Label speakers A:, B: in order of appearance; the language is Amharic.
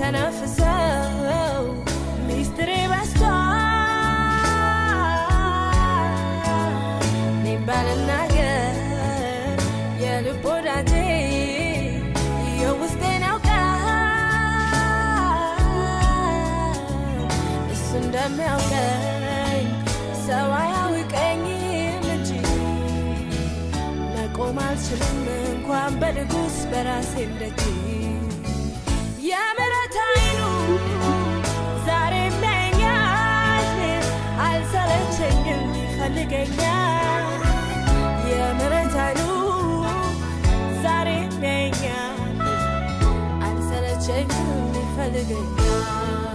A: የምተነፍሰው ሚስጥሬ በስቷል። እኔም ባልናገር የልብ ወዳጄ የውስጤን ያውቃል። እሱ እንደሚያውቀኝ ሰው አያውቀኝም እንጂ መቆም አልችልም እንኳን በንጉሥ በራሴም ደጅ። የምሕረት ዓይኑ ዛሬም ያየኛል፣ አልሰለቸኝም ይፈልገኛል። የምሕረት ዓይኑ ዛሬም ያየኛል፣ አልሰለቸኝም ይፈልገኛል።